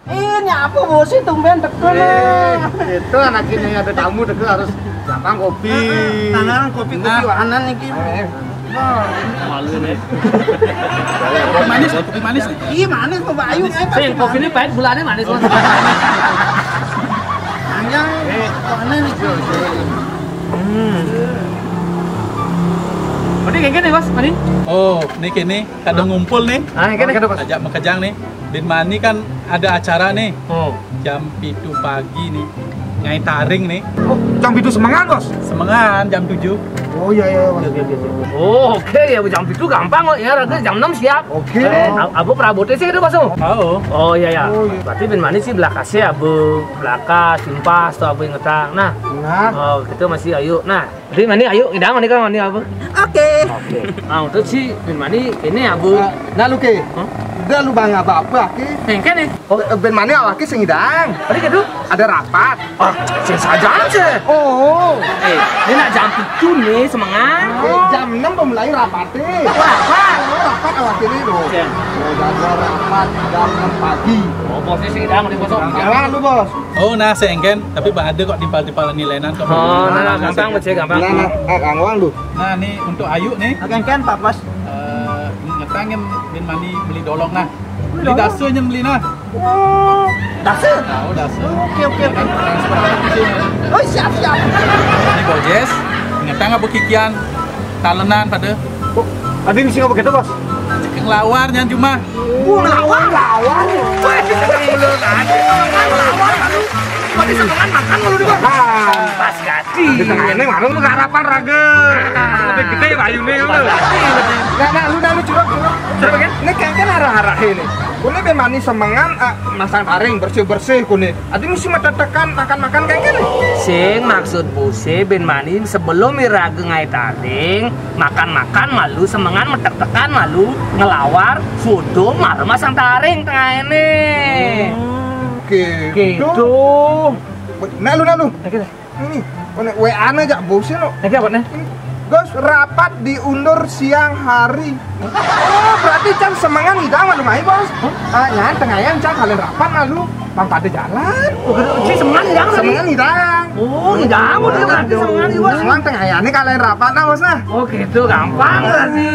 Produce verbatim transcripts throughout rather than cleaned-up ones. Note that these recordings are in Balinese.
Ini apa bosnya tumben teko nah. Itu anak ini ada tamu teko harus gampang kopi. Tangan kopi, kopi wanan iki. Malu nih. Kopi manis, kopi manis nih. Iya manis, Bapak Ayu. Sing kopi ini pahit, gulanya manis, Mas. Panjang, wanan iki. Hmm. Berarti kayak gini, Mas, mani? Oh, ini kene kadang ngumpul nih. Ah, kayak gini. Ajak makejang nih. Bin Mani kan ada acara nih. Oh. Jam pitu pagi nih. Ngai taring nih. Oh, jam pitu semengan, Bos? Semengan jam tujuh. Oh iya iya. Oke, oke, oke, oke. Oh, oke ya, jam pitu gampang kok ya, nanti jam enam siap. Oke. Eh, a- apa perabotnya sih itu, Bos? Oh. Oh iya ya. Oh, iya. Berarti Bin Mani sih belakasnya abu, belakas, timpas atau abu yang ngetang. Nah. Nah. Oh, kita masih ayu. Nah, jadi mani ayu, ngidang mani kan mani apa? Oke. Oke. Nah, untuk si Bin Mani ini abu. Nah, nah, lu ke. Hah? Udah lu bang apa apa ke? Engke nih. Oh, eh, Bin Mani awake sing ngidang. Tadi gitu. Ada rapat. Ah, sing saja sih. Oh. Eh, ini nak jam tujuh nih semangat. Eh, jam enam pemulai rapat nih. Rapat. Oh, rapat awake ini loh. Iya. Oh, jadwal rapat jam enam pagi. Oh, posisi ngidang di kosong. Jangan lu, Bos. Oh, nah, sengken, tapi Pak ada kok timpal-timpal nilenan kok. Oh, nah, nah, gampang, Mas, ya, gampang. Nah, nah, eh, Kang Wang tuh. Nah, nih untuk Ayu nih. Oke, kan, Pak Bos. Eh, ngetangin Bin Mani beli dolong nah. Beli dolong? Dasa nyen beli nah. Oh, dasa? Tahu dasa. Oke, oke, oke. Transfer langsung. Oh, siap, siap. Ini Bojes, ngetang apa kikian? Talenan pada. Oh, tadi mesti ngapa gitu, Bos? Cek ngelawar jangan cuma. Gua ngelawan, lawan. Weh, belum ada. Ngelawan, aduh. Tadi semangat makan lu di mana? Pas ganti. Di tengah ini warung lu garapan raga. Lebih gede bayune lu. Pas ganti, lebih. Nah, nah, lu dah lu curug, curug. Curug kan? Ini kayak kan arah-arah ini. Ini Bin Mani semengan, ah, masang taring bersih-bersih kune. Adi mesti metetekan makan-makan kayak gini. Sing maksud buse Bin Mani sebelum iraga ngai taring, makan-makan malu semengan metetekan malu ngelawar sudo malu masang taring tengah ini. Oke. Gitu. Nah lu, nah lu. Oke. Ini, konek W A-ne jak bose lo. Lagi apa nih? Gus, rapat diundur siang hari. Oh, berarti cang semengan ngidang malu mai, Bos. Hah? Ah, nyan tengayan cang kalian rapat malu. Bang pada jalan. Oh, kada uci semengan ngidang tadi? Semengan ngidang. Oh, ngidang, oh, dia berarti semengan nih, Bos. Semengan tengayan nih kalian rapat nah, Bos nah. Oh, gitu, gampang berarti.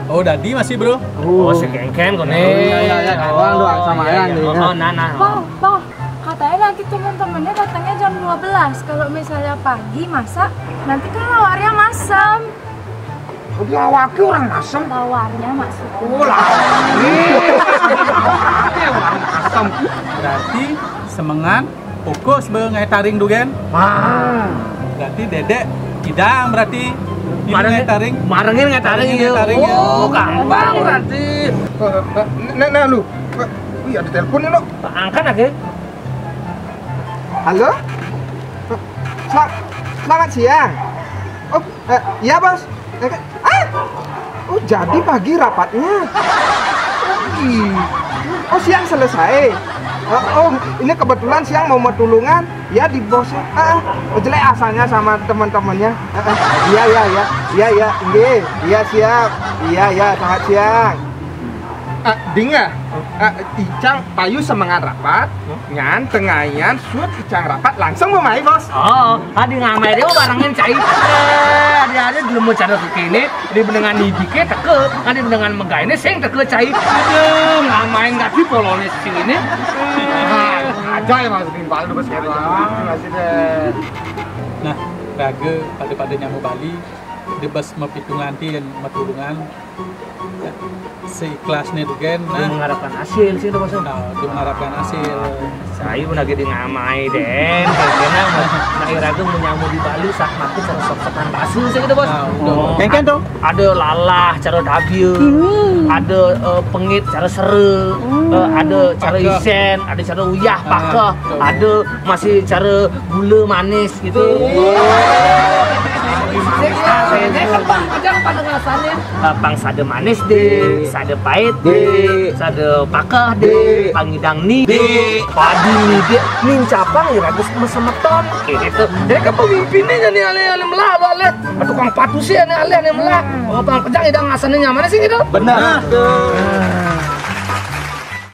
Oh, dadi masih, Bro. Oh, si Kengkeng kok nih. Oh, iya, iya, iya, kawan doang sama iya, yang iya. Nih. Oh, nah, nah. Bang, Bang, katanya nanti teman-temannya datangnya jam dua belas. Kalau misalnya pagi, masa nanti kan lawarnya masam. Oh, dia awaknya orang masam. Lawarnya maksudnya. Oh, lawarnya. Orang masam. Berarti semengan fokus be ngai taring dugen. Wah. Berarti dedek idang berarti. Ini marengin, ngai taring. Marengin ngai taring. Marengin ngai taring, ya. Oh, gampang berarti. Eh, eh, nah, nah, lu. Eh, wih, ada telepon nih, lo. Angkat lagi. Halo? Sel- selamat siang. Oh, eh, iya, Bos. Eh, ah! Oh, jadi pagi rapatnya. Oh, iya. Oh, siang selesai. Oh, oh, ini kebetulan siang mau metulungan. Ya, di bos. Ah, oh, jelek asalnya sama teman-temannya. Ah, ah. Iya, iya, iya. Iya, iya. Nggih. Iya, siap. Iya, iya, selamat siang. Ah, ding ah. Ah, icang payu semengan rapat. Ngan tengayan sut icang rapat langsung mau mai, Bos. Oh, tadi ngamai dia barengin cai. Eh, hari-hari belum mau cara kene, di benengan hiji ke teke, kan di benengan megah ini sing teke cai. Aduh, ngamai nggak di polone sing ini. Ah, aja ya Mas Bim, paling bos gitu. Masih deh. Nah, raga pada-pada nyamu Bali, debas mepitungan tin, metulungan. Seikhlasnya dugen, dia nah. Mengharapkan hasil sih itu, Bos. Nah, dia mengharapkan hasil. Saya pun lagi di ngamai, Den. Karena nah, iraga menyamu di Bali, sak makin cara sok-sokan basu sih gitu, Bos. Nah, udah. Oh, kengken tuh. Ada lalah, cara dabil. Hmm. Ada, eh, pengit, cara sere. Hmm. Eh, ada cara isen, ada cara uyah, pakeh. Ada masih cara gula manis gitu. Ini kembang aja pada ngerasain. Lapang sada manis deh, sada pahit deh, sada pakeh deh, pangidang ni deh, padi ni deh, nincapang ya ragus mesemeton. Gitu. Jadi kan pemimpinnya nih alih-alih melah, alih-alih tukang patusi nih alih-alih melah. Oh, bang pejang idang asalnya nyaman sih gitu. Benar.